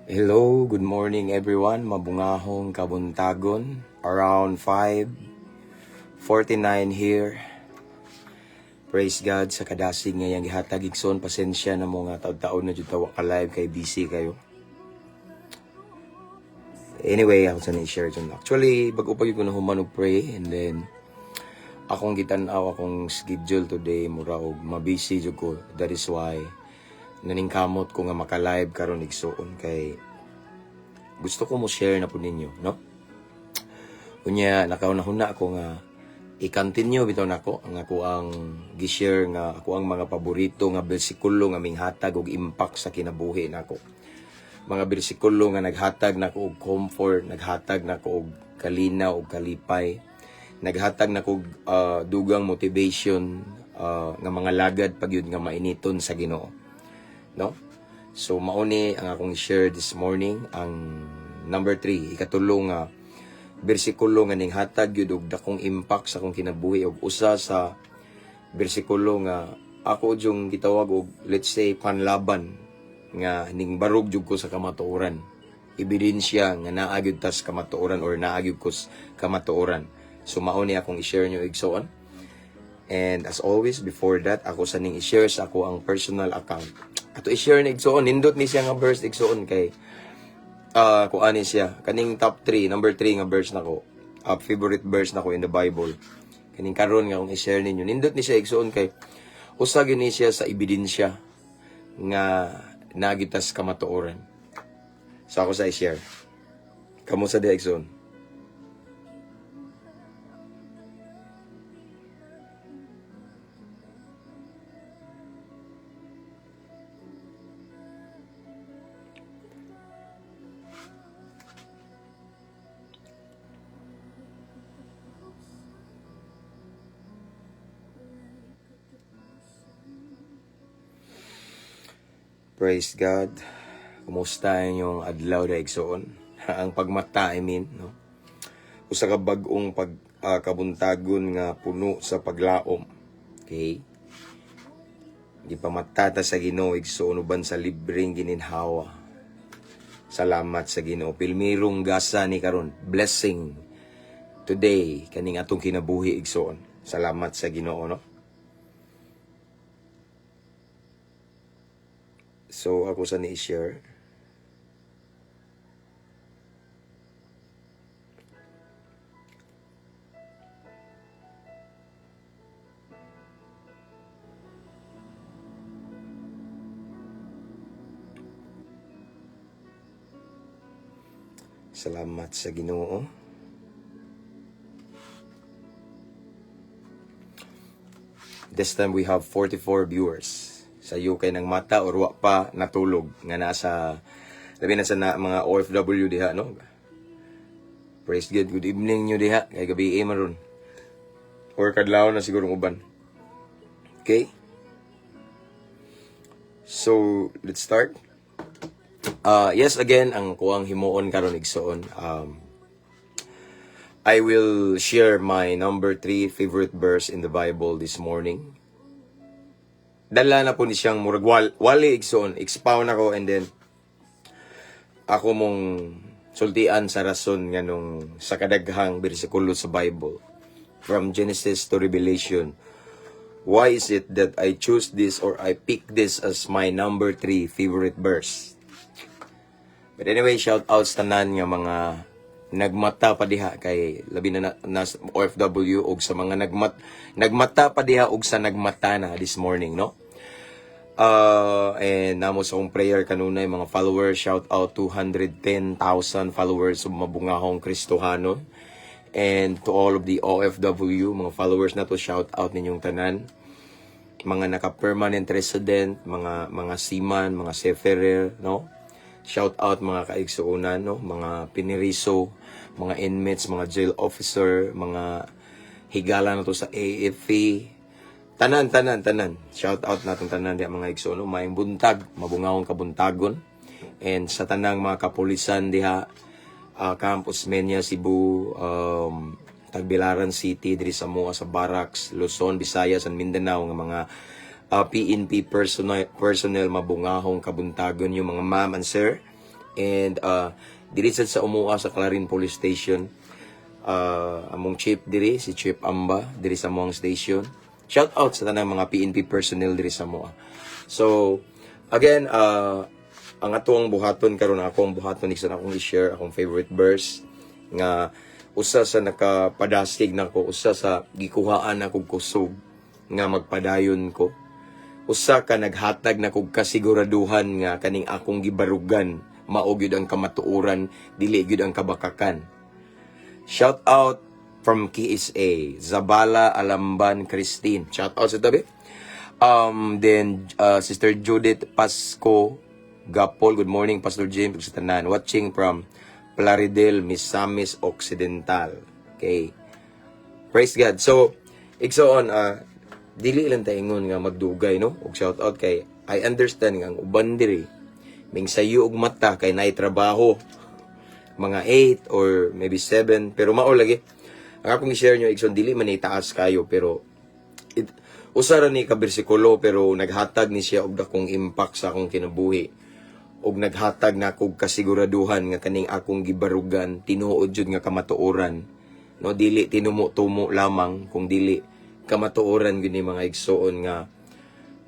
Hello, good morning everyone. Mabungahong kabuntagon. Around 5:49 here. Praise God sa kadasig nga iyang gihatag, igsoon. Pasensya na mo nga taud-taon na jud ta wa ka live kay busy kayo. Anyway, ako sa i-share dyan. Actually, bago pa gyud ko na human og pray and then akong gitan-aw akong schedule today, mura og mabusy jud ko. That is why naningkamot ko nga maka-live karon, igsoon, kay gusto ko mo share na po ninyo, no? Unya, nakauna-huna ako nga i-continue bitaw nako ang ako ang gi-share nga ako ang mga paborito nga bersikulo nga minghatag og impact sa kinabuhi nako. Mga bersikulo nga naghatag nako og comfort, naghatag nako og kalinaw og kalipay, naghatag nako og dugang motivation nga mga lagad pag yun nga mainiton sa Ginoo. No? So mauni ang akong share this morning, ang number 3, ikatulo nga bersikulo nga ning hatag gyud og dakong impact sa akong kinabuhi og usa sa bersikulo nga ako jung gitawag og, let's say, panlaban nga ning barog jud ko sa kamatuoran. Ebidensya nga naa gyud tas kamatuoran or naa gyud ko sa kamatuoran. So mao ni akong i-share nyo, igsoon. And as always, before that, ako sa ning i-share sa ako ang personal account. Ato i-share ni, igsoon, nindot ni siya nga verse, igsoon, kay kuan ni siya kaning top 3, number 3 nga verse nako, favorite verse nako in the Bible. Kaning karon nga akong i-share ninyo, nindot ni siya, igsoon, kay usa gyud ni siya sa ebidensya nga naa gyud tas kamatuoran. So ako sa i-share. Kamo sa diha, igsoon? Praise God. Kumusta inyong adlaw da, igsoon? Ang pagmata, I mean, no? Usa ka bag-ong pag kabuntagon nga puno sa paglaom. Okay? Gipamata ta sa Ginoo, igsoon, uban sa libreng gininhawa. Salamat sa Ginoo. Pilmirong gasa ni karon. Blessing today kaning atong kinabuhi, igsoon. Salamat sa Ginoo, no? So ako sa ni share. Salamat sa Ginoo. This time we have 44 viewers. Sa UK ng mata or wa pa natulog nga nasa labi na sa na, mga OFW diha, no? Praise God. Good evening nyo diha kay gabi eh maron. Or kadlawon na siguro uban. Okay? So, let's start. Yes, again, ang kuang himuon karon, igsoon. I will share my number 3 favorite verse in the Bible this morning. Dala na po ni siyang murag wali, igsoon. Expound ako and then ako mong sultian sa rason nga nung sa kadaghang bersikulo sa Bible from Genesis to Revelation. Why is it that I choose this or I pick this as my number 3 favorite verse? But anyway, shout out sa tanan nga mga nagmata pa diha kay labi na OFW og sa mga nagmata pa diha og sa nagmata na this morning, no? And namo sa akong prayer kanunay mga followers, shout out 210,000 followers of Mabungahong Kristohanon. And to all of the OFW, mga followers na to, shout out ninyong tanan. Mga naka-permanent resident, mga seaman, mga seafarer, no? Shout out mga kaigsuonan, no? Mga piniriso, mga inmates, mga jail officer, mga higala na to sa AFP. Tanan, tanan, tanan. Shout out natong tanan diha, mga igsoon, no? Maayong buntag, mabungahong kabuntagon. And sa tanang mga kapulisan diha, Camp Osmeña, Cebu, Tagbilaran City, diri sa Moa sa Barracks, Luzon, Visayas, and Mindanao nga mga PNP personnel, mabungahong kabuntagon yung mga ma'am and sir. And diri sad sa amua sa Clarin Police Station, among chief diri, si Chief Amba, diri sa among station. Shout out sa tanang mga PNP personnel diri sa amua. So, again, ang atoang buhaton karon, akong buhaton isa na akong i-share akong favorite verse nga usa sa nakapadasig nako, usa sa gikuhaan nako kusog nga magpadayon ko, usa ka naghatag na kog kasiguraduhan nga kaning akong gibarugan mao gyud ang kamatuoran, dili gyud ang kabakakan. Shout out from KSA, Zabala Alamban Christine. Shout out sa tabi. Then Sister Judith Pasco Gapol, good morning, Pastor James ug sa tanan watching from Plaridel, Misamis Occidental. Okay. Praise God. So, igsoon, dili lang ta ingon nga magdugay, no? Og shout out kay I understand nga ang uban diri ming sayo og mata kay naay trabaho mga 8 or maybe 7, pero mao lagi ang akong i-share nyo, igsoon, dili man ni taas kayo, pero usa ra ni ka bersikulo, pero naghatag ni siya og dakong impact sa akong kinabuhi og naghatag na akong kasiguraduhan nga kaning akong gibarugan tinuod jud nga kamatuoran, no, dili tinumo-tumo lamang kung dili kamatuoran gyud ni, mga igsoon, nga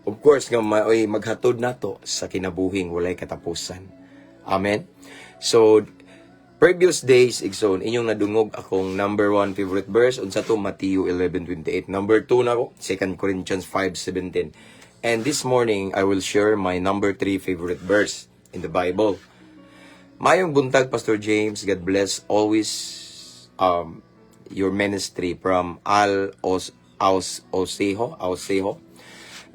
of course nga maoy maghatod nato sa kinabuhing walay katapusan. Amen. So previous days, igsoon, inyong nadungog akong number one favorite verse. Unsa to? Matthew 11:28. Number two nako, 2 Corinthians 5:17. And this morning I will share my number three favorite verse in the Bible. Maayong buntag, Pastor James. God bless always your ministry, from Al Os Aus Osejo Osejo.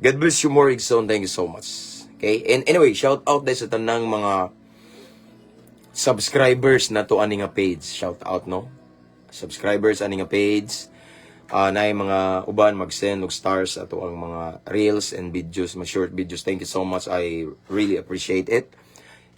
God bless you more, igsoon. Thank you so much. Okay? And anyway, shout out dahil sa tanang mga subscribers na to ani nga page. Shout out, no? Subscribers ani nga page. Na mga uban mag-send og stars ato ang mga reels and videos, mga short videos. Thank you so much. I really appreciate it.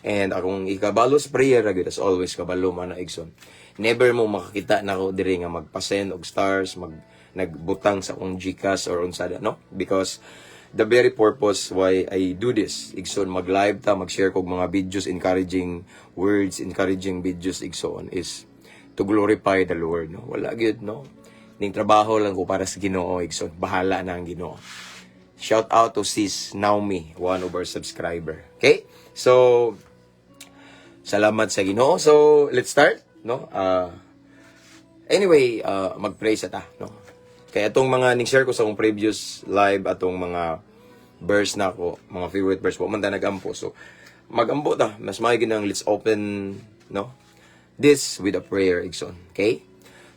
And akong ikabalo sa prayer ra gyud as always, kabalo man na, igsoon. Never mo makakita nako diri nga magpa-send og stars, mag nagbutang sa akong GCash or unsa da, no? Because the very purpose why I do this, igsoon, mag-live ta, mag-share kog mga videos, encouraging words, encouraging videos, igsoon, is to glorify the Lord, no? Wala gyud, no? Ning trabaho lang ko para sa Ginoo, igsoon. Bahala na ang Ginoo. Shout out to Sis Naomi, one of our subscriber. Okay? So, salamat sa Ginoo. So, let's start, no? Anyway, mag-pray sa ta, no? Kaya itong mga ning-share ko sa akong previous live, atong mga verse na ako, mga favorite verse, wa man ta nagampo. So, magampo ta. Mas may ginang let's open, no? This with a prayer, igsoon. Okay?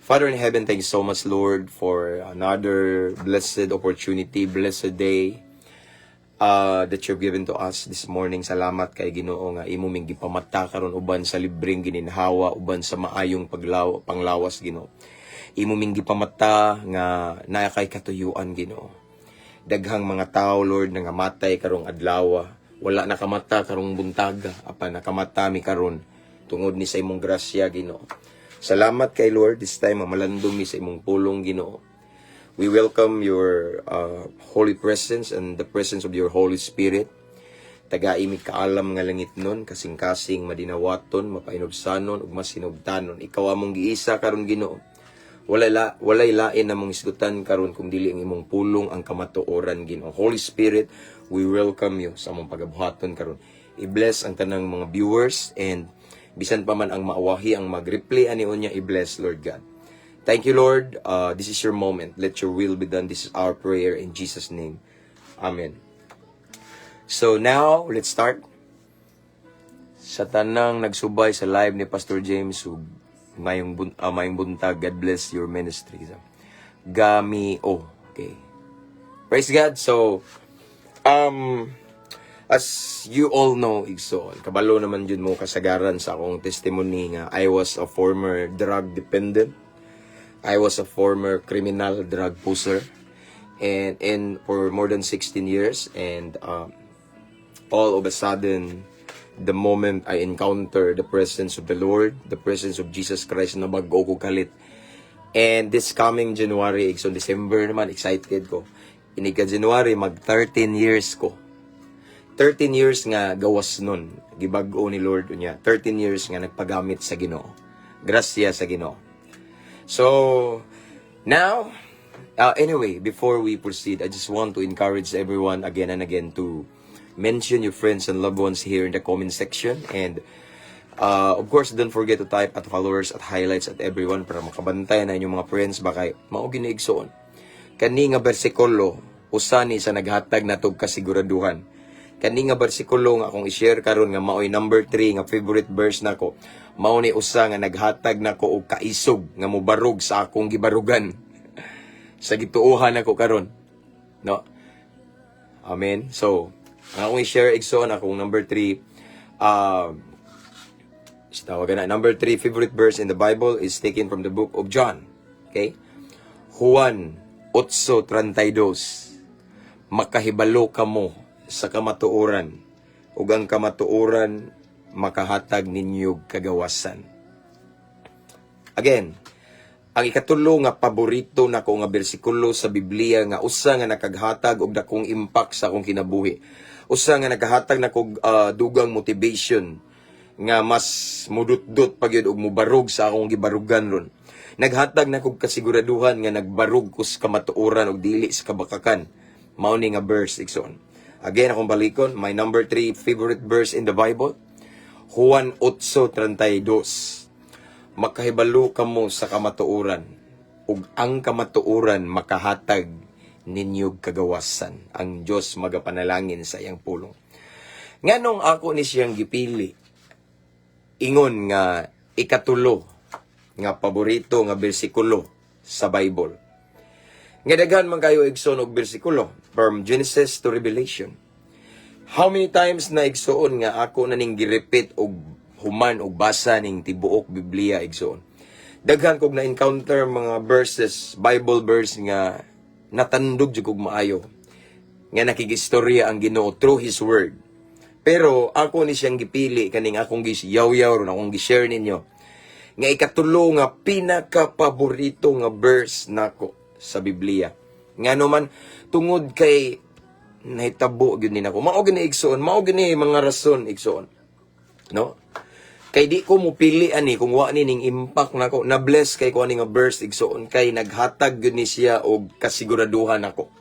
Father in heaven, thank you so much, Lord, for another blessed opportunity, blessed day that you've given to us this morning. Salamat kay Ginoo nga imo ming gipamata karon uban sa libreng gininhawa, uban sa maayong panglawas, Ginoo. Imo ming gipamata nga naa kay katuyuan, Ginoo. Daghang mga tao, Lord, nga matay karong adlaw. Wala nakamata karong buntaga, apan nakamata mi karon tungod ni sa imong grasya, Ginoo. Salamat kay Lord, this time malandong mi sa imong pulong, Ginoo. We welcome your holy presence and the presence of your Holy Spirit. Tagai mi kaalam nga langitnon, kasing-kasing madinawaton, mapainubsanon ug masinugtanon. Ikaw among giisa karon, Ginoo. Walay lain namong isgutan karon kung dili ang imong pulong, ang kamatuoran, Ginoo. Holy Spirit, we welcome you sa among pagabuhaton karon. I-bless ang tanang mga viewers and bisan pa man ang maawahi ang mag-replay ani unya, i-bless, Lord God. Thank you, Lord. This is your moment. Let your will be done. This is our prayer in Jesus' name. Amen. So now, let's start. Sa tanang nagsubay sa live ni Pastor James ug mayong buntag, God bless your ministry. Gami oh, okay. Praise God. So, as you all know, igsoon, kabalo naman jud mo kasagaran sa akong testimony nga I was a former drug dependent. I was a former criminal drug pusher and for more than 16 years, and all of a sudden, the moment I encounter the presence of the Lord, the presence of Jesus Christ, nabag-o ko kalit. And this coming January, so December naman, excited ko. Inig ka January, mag 13 years ko. 13 years nga gawas nun, gibag-o ni Lord unya. 13 years nga nagpagamit sa Ginoo. Grasya sa Ginoo. So, now, anyway, before we proceed, I just want to encourage everyone again and again to mention your friends and loved ones here in the comment section. And, of course, don't forget to type @followers, @highlights, @everyone para makabantay na inyong mga friends ba kay mao gini, igsoon. Kani nga bersikulo usa ni sa naghatag natog kasiguraduhan. Kani nga bersikulo nga akong i-share karon nga maoy number 3 nga favorite verse nako. Mao ni usa nga naghatag nako og kaisog nga mobarog sa akong gibarugan sa gituohan nako karon. No? Amen. So, ang akong i-share, igsoon, akong number 3 tawagan na number 3 favorite verse in the Bible is taken from the book of John. Okay? Juan 8:32. "Makahibalo kamo sa kamatuoran ug ang kamatuoran makahatag ninyo kagawasan." Again, ang ikatulo nga paborito nako nga bersikulo sa Biblia nga usa nga nakaghatag og dakong impact sa akong kinabuhi. Usa nga nakahatag nako dugang motivation nga mas mudutdot pa gyud og mubarog sa akong gibarugan ron. Naghatag nako og kasiguraduhan nga nagbarog ko sa kamatuoran og dili sa kabakakan. Mao ni nga verse, igsoon. Again, akong balikon, my number 3 favorite verse in the Bible, Juan 8:32. "Makahibalo kamo sa kamatuoran ug ang kamatuoran makahatag ninyog kagawasan." Ang Dios magapanalangin sa iyang pulong. Nganong ako ni siyang gipili ingon nga ikatulo nga paborito nga bersikulo sa Bible? Nga daghan man kayo, igsoon, og bersikulo from Genesis to Revelation. How many times na, igsoon, nga ako na ning girepeat og human og basa ning tibuok Biblia, igsoon? Daghan kog na encounter mga verses, Bible verse nga natandog jud kog maayo. Nga nakigistorya ang Ginoo through His word. Pero ako ni siyang gipili kaning akong gisyaw-yaw ron, akong gi-share ninyo nga ikatulo nga pinaka-paborito nga verse nako sa Biblia. Ngano man? Tungod kay nahitabo gyud ni nako. Mao gini, igsoon, mao gini mga rason, igsoon. No? Kay di ko mupili ani kung wa ni ning impact nako. Na-bless kay ko ani nga verse, igsoon, kay naghatag gyud ni siya og kasiguraduhan nako.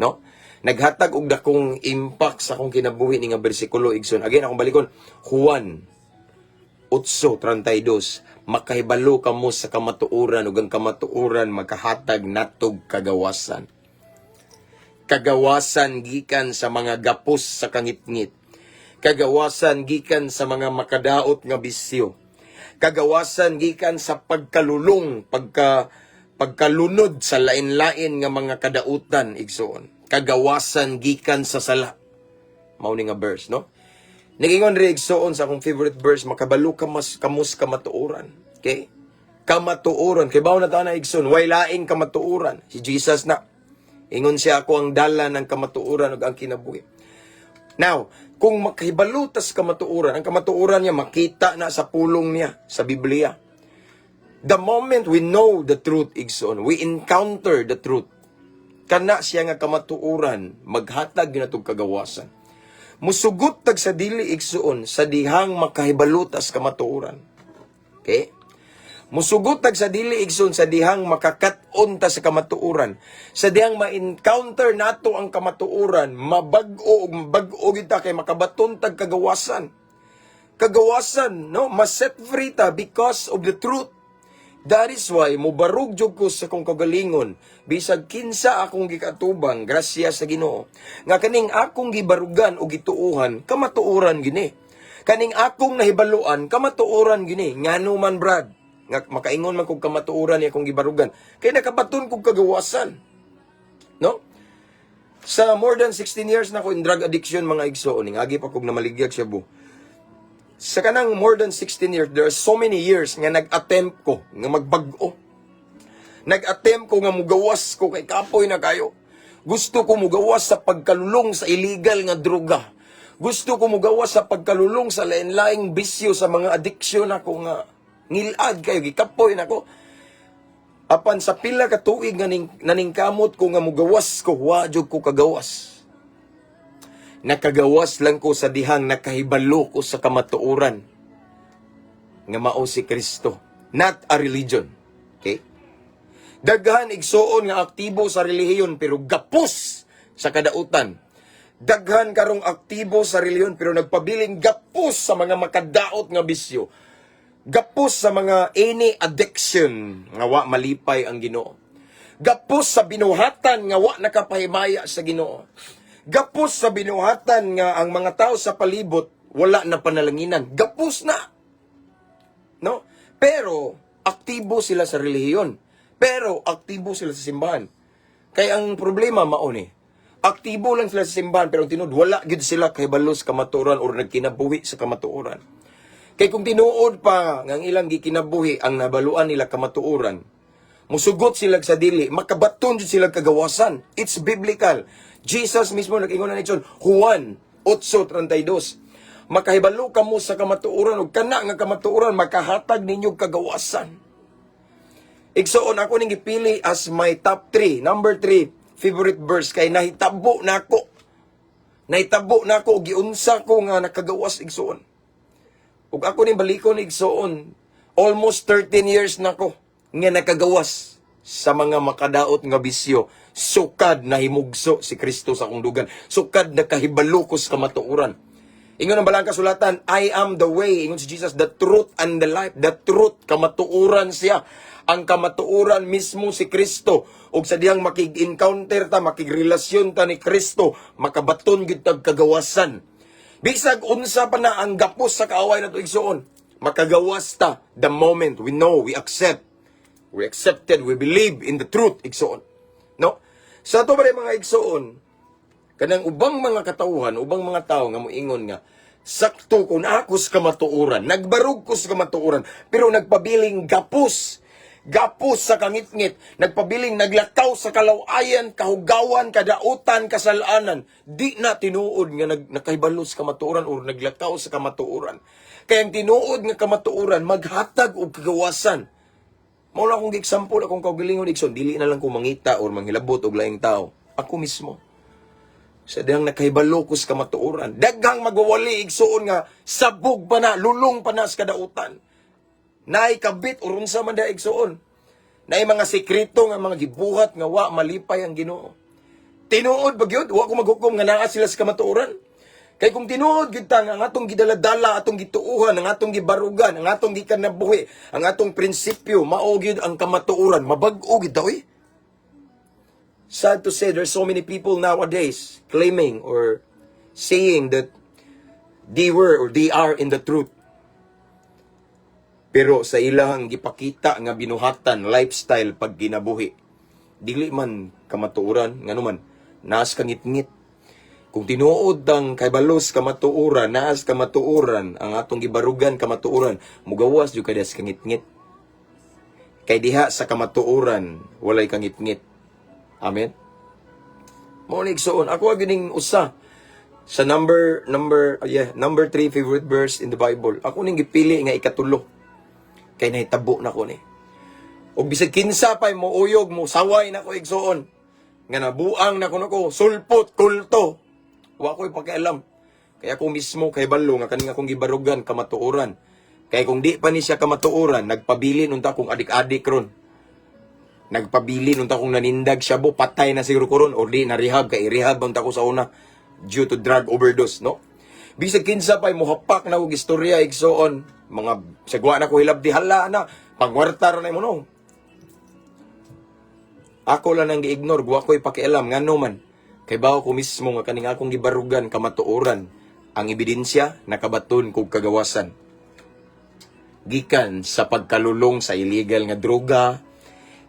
No? Naghatag og dakong impact sa akong kinabuhi ni nga bersikulo, igsoon. Again, akong balikon, Juan 8:32, "Makahibalo kamo sa kamatuoran ug ang kamatuoran makahatag natog kagawasan." Kagawasan gikan sa mga gapos sa kangitngit. Kagawasan gikan sa mga makadaot nga bisyo. Kagawasan gikan sa pagkalulong, pagkalunod sa lain-lain nga mga kadautan, igsoon. Kagawasan gikan sa sala. Mao ni nga verse, no? Nigingon ri, igsoon, sa akong favorite verse, makabalo ka mas kamos kamatuoran. Okay? Kamatuoran. Kay bawo na ta na, igsoon, way laing kamatuoran. Si Jesus na. Ingon siya, "Ako ang dalan ng kamatuoran ug ang kinabuhi." Now, kung makahibalo tas kamatuoran, ang kamatuoran niya makita na sa pulong niya sa Biblia. The moment we know the truth, igsoon, we encounter the truth. Kana siya nga kamatuoran, maghatag gyud natog kagawasan. Musugot tag sa dili, igsoon, sa dihang makahibalo tas kamatuoran. Okay? Musugot tag sa dili, igsoon, sa dihang makakat-on ta sa kamatuoran. Sa dihang ma-encounter nato ang kamatuoran, mabag-o ug mabag-o gyud ta kay makabaton tag kagawasan. Kagawasan, no? Ma-set free ta because of the truth. That is why mubarog jud ko sa akong kagalingon bisag kinsa akong gikatubang, grasya sa Ginoo nga kaning akong gibarugan o gituohan, kamatuoran gini. Kaning akong nahibaluan, kamatuoran gini. Ngano man, Brad, nga makaingon man kog kamatuoran ni akong gibarugan? Kay nakabaton kog kagawasan, no? Sa more than 16 years na ko in drug addiction, mga igsoon, ning agi pa kog namaligyag shabu. Sa kanang more than 16 years, there are so many years nga nag-attempt ko nga magbag-o. Nag-attempt ko nga mugawas ko kay kapoy na kayo. Gusto ko mugawas sa pagkalulong sa illegal nga droga. Gusto ko mugawas sa pagkalulong sa lain-laing bisyo, sa mga addiction ako nga ngilad kayo, gikapoy nako. Apan sa pila ka tuig nga naningkamot ko nga mugawas ko, wa jud ko kagawas. Nakagawas lang ko sa dihang nakahibalo ko sa kamatuoran nga mao si Kristo. Not a religion. Okay? Daghan, igsuon, nga aktibo sa relihiyon pero gapos sa kadautan. Daghan karong aktibo sa relihiyon pero nagpabiling gapos sa mga makadaot nga bisyo. Gapos sa mga any addiction nga wa malipay ang Ginoo. Gapos sa binuhatan nga wa nakapahimaya sa Ginoo. Gapos sa binuhatan nga ang mga tao sa palibot wala na panalanginan. Gapos na. No? Pero aktibo sila sa relihiyon. Pero aktibo sila sa simbahan. Kay ang problema mao ni, aktibo lang sila sa simbahan pero ang tinuod, wala gyud sila kahibalo sa kamatuoran or nagkinabuhi sa kamatuoran. Kay kung tinuod pa nga ang ilang gikinabuhi ang nabaluan nila kamatuoran, musugot sila sa dili, makabaton jud sila kagawasan. It's biblical. Jesus mismo nag-ingon na ni Juan 8:32. "Makahibalo kamo sa kamatuoran ug kana nga kamatuoran makahatag ninyo kagawasan." Igsuon, ako ning gipili as my top 3, number 3 favorite verse kay nahitabo nako. Nahitabo nako, giunsa ko nga nakagawas, igsuon. Ug ako ning balikon, igsuon, almost 13 years nako nga nakagawas sa mga makadaot nga bisyo. Sukad na himugso si Kristo sa akong dugan. Sukad nakahibalo ko sa kamatuoran. Ingon ang balang kasulatan, "I am the way," ingon si Jesus, "the truth and the life." The truth, kamatuoran siya. Ang kamatuoran mismo si Kristo. Ug sa dihang makig-encounter ta, makigrelasyon ta ni Kristo, makabaton gyud tag kagawasan. Bisag unsa pa na ang gapos sa kaaway nato, igsuon, makagawas ta the moment we know, we accept. We accepted, we believe in the truth, igsuon. No? Sa ato ba mga igsuon, kanang ubang mga katawhan, ubang mga tao nga moingon nga sakto kung ako sa kamatuoran, nagbarug ko sa kamatuoran, pero nagpabiling gapos, gapos sa kangitngit, nagpabiling naglakaw sa kalawayan, kahugawan, kadautan, kasalanan, di na tinuod nga nakahibalo sa kamatuoran or naglakaw sa kamatuoran. Kaya ang tinuod nga kamatuoran maghatag og kagawasan. Mao na akong example akong kaugalingon, igsoon, dili na lang ko mangita or manghilabot og laing tao. Ako mismo. Sa dihang nakahibalo ko sa kamatuoran. Daghang magwawali, igsuon, nga sabog pa na, lulong pa na sa kadautan. Naay kabit or unsa man da, igsuon. Naay mga sekreto nga mga gibuhat nga wa malipay ang Ginoo. Tinuod ba gyud? Wa ko maghukom nga naa sila sa kamatuoran. Kay kung tinuod gyud ta nga ang atong gidaladala, atong gituuhan, ang atong gibarugan, ang atong gikanabuhi, ang atong prinsipyo mao gyud ang kamatuoran, mabag-o gyud ta oy. Sad to say, there's so many people nowadays claiming or saying that they were or they are in the truth. Pero sa ilang gipakita nga binuhatan, lifestyle, pag ginabuhi, dili man kamatuoran, ngano man, naas kangitngit. Kung tinuod ang kahibalo sa kamatuoran, naas kamatuoran, ang atong gibarugan kamatuoran, mugawas jud kada sa kangitngit. Kay diha sa kamatuoran, walay kangitngit. Amen. Mao ni, igsuon, ako ang gining usa sa number number yeah, number 3 favorite verse in the Bible. Ako ning gipili nga ikatulo. Kay nahitabo na ko ni. Og bisag kinsa pay mo uyog mo saway na ko, igsuon. Nga nabuang na ko nako, sulpot, kulto. Wa ko'y pakialam. Kaya ako mismo kahibalo nga kaning akong gibarugan kamatuoran. Kay kung di pa ni siya kamatuoran, nagpabilin unta kong adik-adik ron. Nagpabilin unta kong nanindag shabu, patay na siguro ko ron or di na rehab, kay rehab unta ko sa una due to drug overdose, no? Bisag kinsa pay mohapak na og istorya, igsuon, mga sagwa na ko hilabdi, hala na, pangwarta ra na mo, no. Ako lang ang gi-ignore, wa ko'y pakialam, ngano man. Kay bawo ko mismo nga kaning akong gibarugan kamatuoran. Ang ebidensya, nakabaton kog kagawasan. Gikan sa pagkalulong sa illegal nga droga,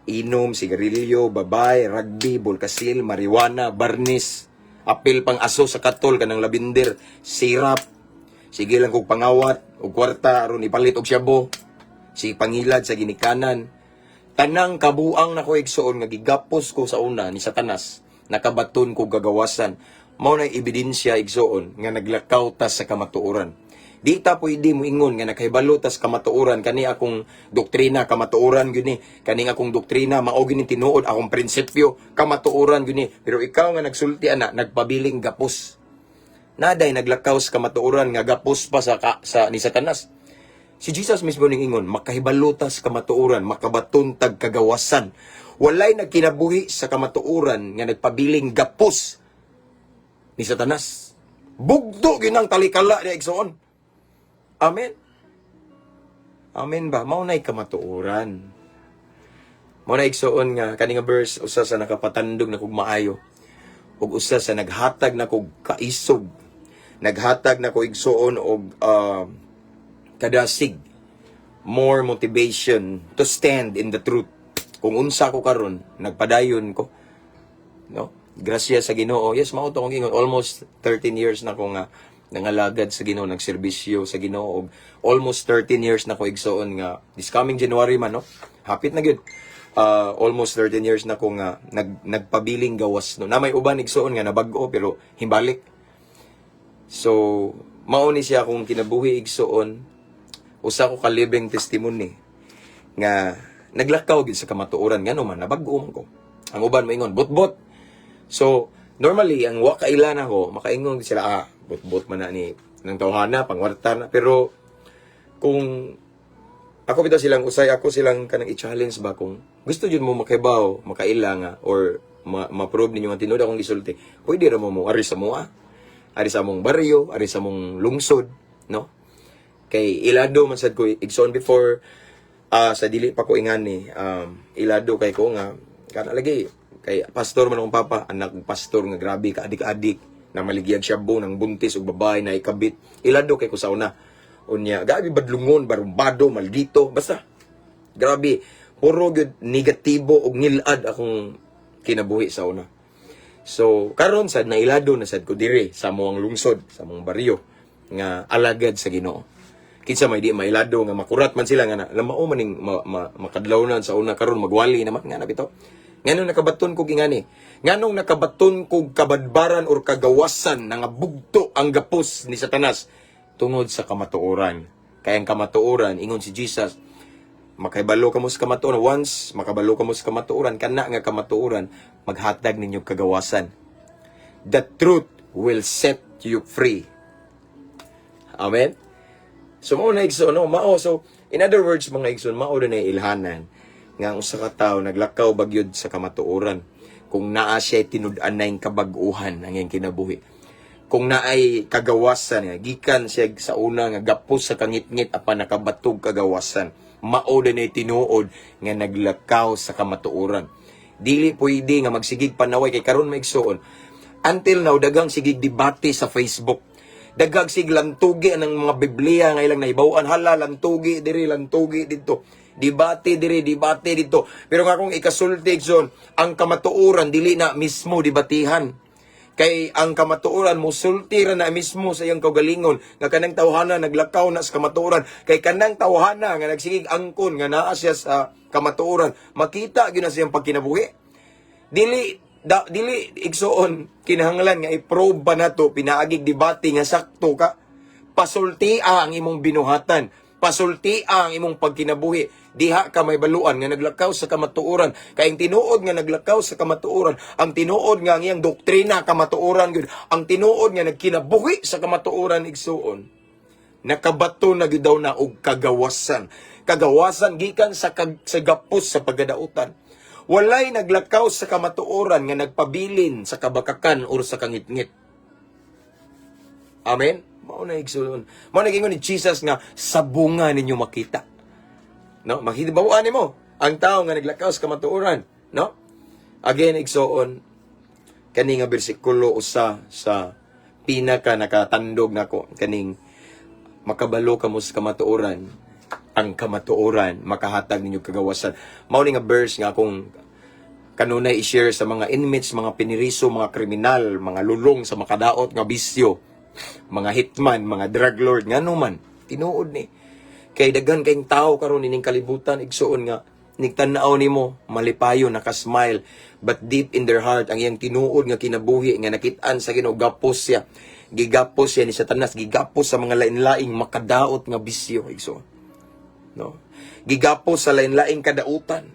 inom, sigarilyo, babay, rugby, bulkasil, marijuana, barnis, apil pang aso sa katol kanang labinder, sirap, sige lang kog pangawat, og kwarta aron ipalit og shabu, si pangilad sa ginikanan. Tanang kabuang nako, igsuon, nga gigapos ko sa una ni Satanas, nakabaton ko gagawasan. Mao na ebidensya, igsuon, nga naglakaw ta sa kamatuoran. Di ta pwede mo ingon nga nakahibalo tas kamatuoran, kani akong doktrina kamatuoran gyud ni, kani akong doktrina mao gyud ni tinuod, akong prinsipyo kamatuoran gyud ni, pero ikaw nga nagsulti ana nagpabiling gapos. Naday naglakaw sa kamatuoran nga gapos pa sa ni Satanas. Si Jesus mismo ning ingon, makahibalo ta sa kamatuoran, makabaton tag kagawasan. Walay nagkinabuhi sa kamatuoran nga nagpabiling gapos ni Satanas. Bugto gyud ang talikala ni, igsoon. Amen. Amen ba? Mao nay kamatuoran. Mao na, igsoon, nga kani nga verse usa sa nakapatandog na kog maayo ug usa sa naghatag na kog kaisog. Naghatag na ko, igsoon, og kadasig, more motivation to stand in the truth. Kung unsa ko karon, nagpadayon ko. No? Grasya sa Ginoo. Yes, mao to akong ingon. Almost 13 years na ko nga nangalagad sa Ginoo, nagserbisyo sa Ginoo. Og almost 13 years na ko, igsoon, nga this coming January man, no? Hapit na gyud. Almost 13 years na ko nga nagpabiling gawas, no. Na may uban, igsoon, nga nabag-o pero himbalik. So, mao ni siya akong kinabuhi, igsoon. Usa ko ka living testimony nga naglakaw gid sa kamatuoran, ngano man nabag-o man ko. Ang uban moingon, "Bot-bot." So, normally ang wa kaila nako, makaingon sila, "Ah, bot-bot man na ni ng tawhana, pangwarta na." Pero kung ako bitaw silang usay ako silang kanang i-challenge ba, kung gusto jud mo makahibaw, makaila nga or ma-prove ninyo nga tinuod akong gisulti, pwede ra mo mo ari sa moa. Ari sa among baryo, ari sa among lungsod, no? Kay ilado man sad ko, igsoon, before sa dili pa ko ingani, ilado kay ko nga kana lagi kay pastor man akong papa, anak og pastor nga grabe ka adik-adik na maligyag shabu ng buntis og babae na ikabit. Ilado kay ko sa una. Unya, grabe badlungon, barumbado, maldito, basta grabe puro gyud negatibo og ngilad akong kinabuhi sa una. So, karon sad nailado na sad ko dire sa among lungsod, sa among baryo nga alagad sa Ginoo. Kinsa may di mailado nga makurat man sila nga na lamao man ning makadlawnan sa una, karon magwali naman nga na bitaw. Nganong nakabaton kog ingani? Nganong nakabaton kog kabadbaran or kagawasan na nga bugto ang gapos ni Satanas? Tungod sa kamatuoran. Kay ang kamatuoran, ingon si Jesus, makahibalo kamo sa kamatuoran. Once makabalo kamo sa kamatuoran, kana nga kamatuoran maghatag ninyo kagawasan. The truth will set you free. Amen. So mao na, igsoon, no? Mao. So in other words, mga igsoon, mao na ilhanan nga ang usa ka tawo naglakaw bagyod sa kamatuoran kung naa siya tinud-anay kabag-uhan ang iyang kinabuhi, kung naay kagawasan nga gikan siya sa una nga gapos sa kangitngit apan nakabatog kagawasan. Mao na tinuod nga naglakaw sa kamatuoran. Dili pwede nga magsigig panaway kay karon, maigsuon, until now daghang sigig debate sa Facebook, daghang sig lantugi ang mga Biblia nga ilang nahibaw-an. Hala, lantugi diri, lantugi didto, debate diri, debate didto. Pero nga kung ikasulti, igsoon, ang kamatuoran dili na mismo debatihan. Kay ang kamatuoran musulti ra na mismo sa iyang kaugalingon nga kanang tawhana naglakaw na sa kamatuoran. Kay kanang tawhana nga nagsigig angkon nga naa siya sa kamatuoran, makita gyud na siyang pagkinabuhi. Dili, igsoon, kinahanglan nga i-prove pa nato pinaagig debate nga sakto ka. Pasultia ang imong binuhatan, pasultia ang imong pagkinabuhi. Diha ka may baluan nga naglakaw sa kamatuoran. Kay ang tinuod nga naglakaw sa kamatuoran, ang tinuod nga ang iyang doktrina kamatuoran gyud, ang tinuod nga nagkinabuhi sa kamatuoran, igsuon, nakabato na gyud daw na og kagawasan, kagawasan gikan sa gapos sa pagkadautan. Walay naglakaw sa kamatuoran nga nagpabilin sa kabakakan or sa kangitngit. Amen. Mao na, igsoon. Mao na giingon ni Jesus nga sa bunga ninyo makita. No, makita nimo ang tao nga naglakaw sa kamatuoran, no? Again, igsoon, kani nga bersikulo usa sa pinaka nakatandog nako, kaning makabalo kamo sa kamatuoran, ang kamatuoran makahatag ninyo kagawasan. Mao ni nga verse nga akong kanunay i-share sa mga inmates, mga piniriso, mga kriminal, mga lulong sa makadaot nga bisyo, mga hitman, mga drug lord, ngano man, tinuod ni. Kay daghan kayong tao karon ining kalibutan, igsuon, nga nigtan-aw nimo malipayon, naka-smile, but deep in their heart, ang iyang tinuod nga kinabuhi nga nakit-an sa Ginoo, gapos siya, gigapos siya ni Satanas, gigapos sa mga lain-laing makadaot nga bisyo, igsuon, no? Gigapos sa lain-laing kadautan.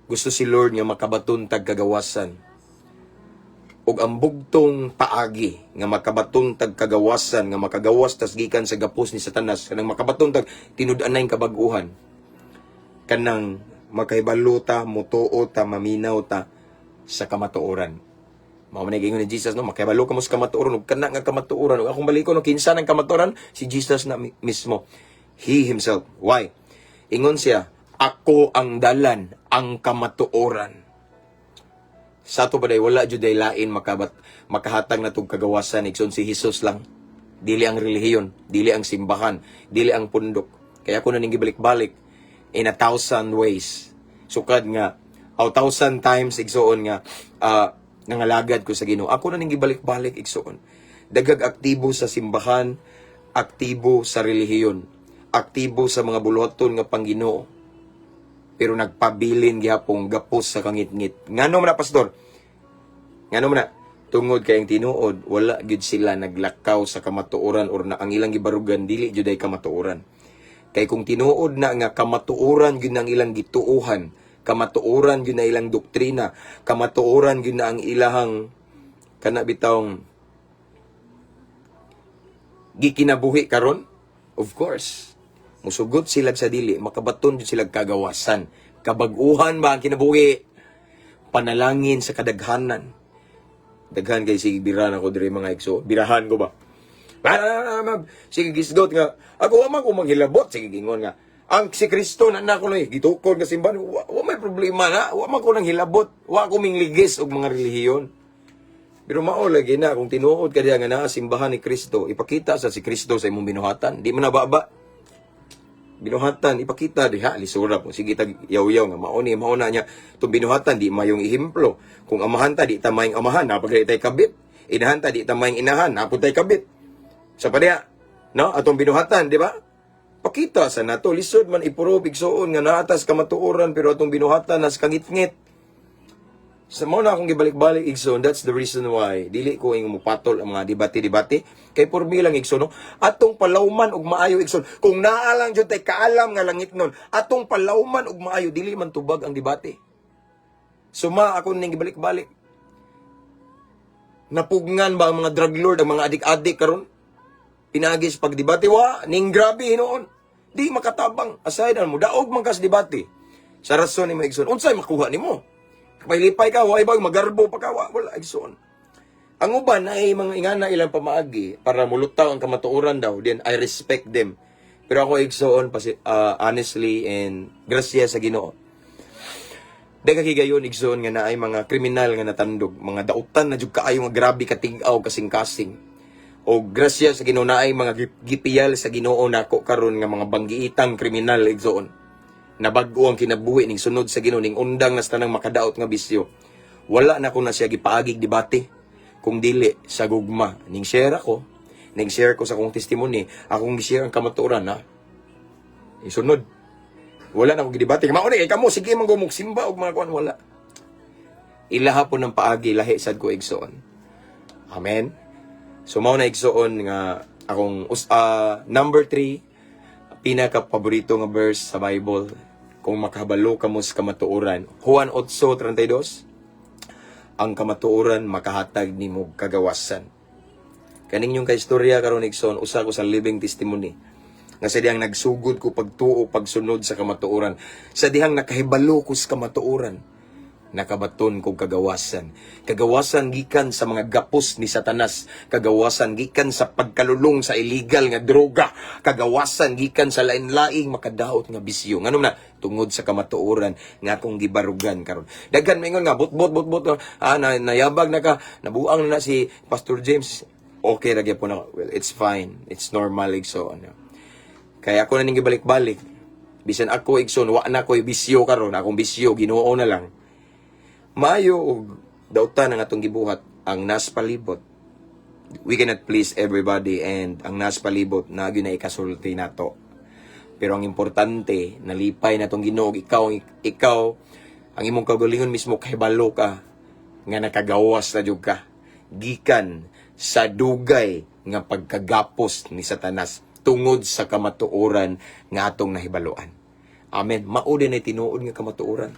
Gusto si Lord nga makabaton tag kagawasan. Ug ang bugtong paagi nga makabaton tag kagawasan, nga makagawas tas gikan sa gapos ni Satanas, kanang makabaton tag tinud-anay kabag-uhan, kanang makahibalo ta, mutuo ta, maminaw ta sa kamatuoran. Mao man giingon ni Jesus, no, makahibalo kamo sa kamatuoran, ug kana nga kamatuoran, ug akong balikon, no, kinsa nang kamatuoran? Si Jesus na mismo. He himself. Why? Ingon siya, "Ako ang dalan, ang kamatuoran." Sa ato ba day, wala jud day lain makahatag na tug kagawasan, igsoon, si Jesus lang. Dili ang relihiyon, dili ang simbahan, dili ang pundok. Kaya ako na ning gibalik-balik in a thousand ways. Sukad nga a thousand times, igsoon, nga nangalagad ko sa Ginoo. Ako na ning gibalik-balik, igsoon. Daghag aktibo sa simbahan, aktibo sa relihiyon, aktibo sa mga buluhaton nga pangginoo, pero nagpabilin gihapong gapos sa kangitngit. Ngano man na, Pastor? Ngano man na? Tungod kay ang tinuod, wala gyud sila naglakaw sa kamatuoran or na ang ilang gibarugan dili jud ay kamatuoran. Kay kung tinuod na nga kamatuoran gyud ang ilang gituohan, kamatuoran gyud na ilang doktrina, kamatuoran gyud na ang ilahang kana bitawng gikinabuhi karon, of course, musugot sila sa dili, makabaton jud sila kagawasan. Kabag-uhan ba ang kinabuhi? Panalangin sa kadaghanan. Daghan kay sige birahan ako diri, mga igso. Birahan ko ba? Sige gisgot nga ako wa man ko manghilabot, sige gingon nga ang si Kristo na nako na gitukod nga simbahan, wa may problema na, wa man ko nang hilabot, wa ko mingligis og mga relihiyon. Pero mao lagi na kung tinuod ka diha nga naa simbahan ni Kristo, ipakita sa si Kristo sa imong binuhatan. Di man na ba binuhatan ipakita diha? Lisura po sige tag yaw-yaw nga mao ni mao na niya itong binuhatan, di mayong ehemplo. Kung amahan ta, di ta mayong amahan, napagay tay kabit. Inahan ta, di ta mayong inahan, napud tay kabit sa padya, no, atong binuhatan, di ba? Pakita sa nato. Lisod man i-prove, igsuon, nga naatas kamatuoran pero atong binuhatan nas kangitngit. Sa mao na akong gibalik-balik, igsoon, that's the reason why dili ko ing mupatol ang mga debate-debate. Kay pormi lang, igsoon, no, atong palawman og maayo, igsoon. Kung naa lang jud tay kaalam nga langit nun, atong palawman og maayo, dili man tubag ang debate. Suma ako ning gibalik-balik. Napugngan ba ang mga drug lord, ang mga adik-adik karon? Pinaagi sa pagdebate, wa ning grabe hinuon. Di makatabang. Aside mo daog man kas debate. Sa rason nimo, igsoon, unsay makuha nimo? Palipay ka, wa ibang magarbo pa ka, wa, wala, igsoon. Ang uban ay mga ingana ilang pamaagi para mulutaw ang kamatuoran daw, then I respect them. Pero ako, igsoon, honestly and grasya sa Ginoo. Daghan higayon, igsoon, nga naay mga kriminal nga natandog, mga dautan na jud kaayo nga grabe katig-aw, kasing-kasing. O grasya sa Ginoo, naay mga gipiyal sa Ginoo nako karon nga mga banggiitang kriminal, igsoon. Nabag-o ang kinabuhi ning sunod sa Ginoo, ning undang na sa tanang makadaot nga bisyo. Wala na ko na siya gipaagig debate kung dili sa gugma. Ning share ako, ning share ko sa akong testimony, akong gi-share ang kamatuoran na. Isunod. Wala na akong gidebate. Mao ni kay kamo sige man gumog simba og mga kuan, wala. Ilaha po ng paagi, lahi sad ko, igsoon. Amen. So mao na, igsoon, nga akong number 3 pinaka paborito nga verse sa Bible, kung makabalo kamo sa kamatuoran. Juan 8:32, ang kamatuoran makahatag nimo kagawasan. Kaning yung kaistorya karon, igsoon, usa ko sa living testimony nga sa dihang nagsugod ko pagtuo, pagsunod sa kamatuoran, sa dihang nakahibalo ko sa kamatuoran, nakabaton kog kagawasan. Kagawasan gikan sa mga gapos ni Satanas, kagawasan gikan sa pagkalulong sa illegal nga droga, kagawasan gikan sa lain-laing makadaot nga bisyo. Nganong na tungod sa kamatuoran nga akong gibarugan karon. Daghan maingon nga bot bot bot bot, na, nayabag na ka, nabuang na, na si Pastor James. Okay ra gyapon ako. Well, it's fine. It's normal, igsoon. Kaya ako na ning gibalik-balik. Bisan ako, igsoon, wa na ko'y bisyo karon, akong bisyo Ginoo na lang. Maayo og dautan ang atong gibuhat ang nas palibot. We cannot please everybody and ang nas palibot na gyud na ikasulti nato. Pero ang importante, nalipay na tong Ginoo, ikaw ang imong kaugalingon mismo kahibalo ka nga nakagawas na jud ka gikan sa dugay nga pagkagapos ni Satanas tungod sa kamatuoran nga atong nahibaluan. Amen. Mao din ay tinuod nga kamatuoran.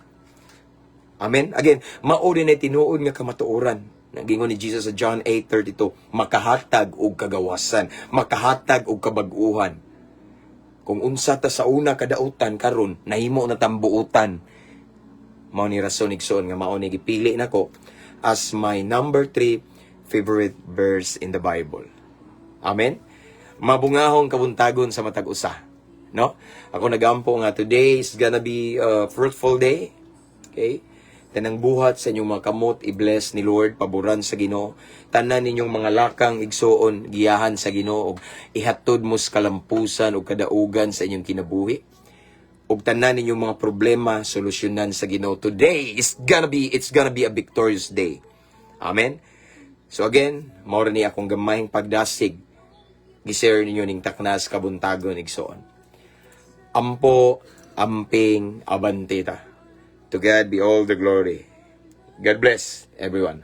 Amen. Again, mao din ay tinuod nga kamatuoran. Nagingon ni Jesus sa John 8:32, makahatag og kagawasan, makahatag og kabag-uhan. Kung unsa ta sa una kadautan, karon nahimo na tang buutan. Mao ni rason, igsoon, nga mao ni gipili nako as my number 3 favorite verse in the Bible. Amen. Mabungahong kabuntagon sa matag usa. No? Ako nagampo nga today is gonna be a fruitful day. Okay? Tanang buhat sa inyong mga kamot i-bless ni Lord, paboran sa Ginoo. Tanan ninyong mga lakang, igsoon, giyahan sa Ginoo ug ihatod mo sa kalampusan ug kadaugan sa inyong kinabuhi. Ug tanan ninyong mga problema solusyonan sa Ginoo. Today is gonna be it's gonna be a victorious day. Amen. So again, mao ni akong gamayng pagdasig. Gi-share ninyo ning taknas kabuntagon, igsoon. Ampo, amping, abante ta. To God be all the glory. God bless everyone.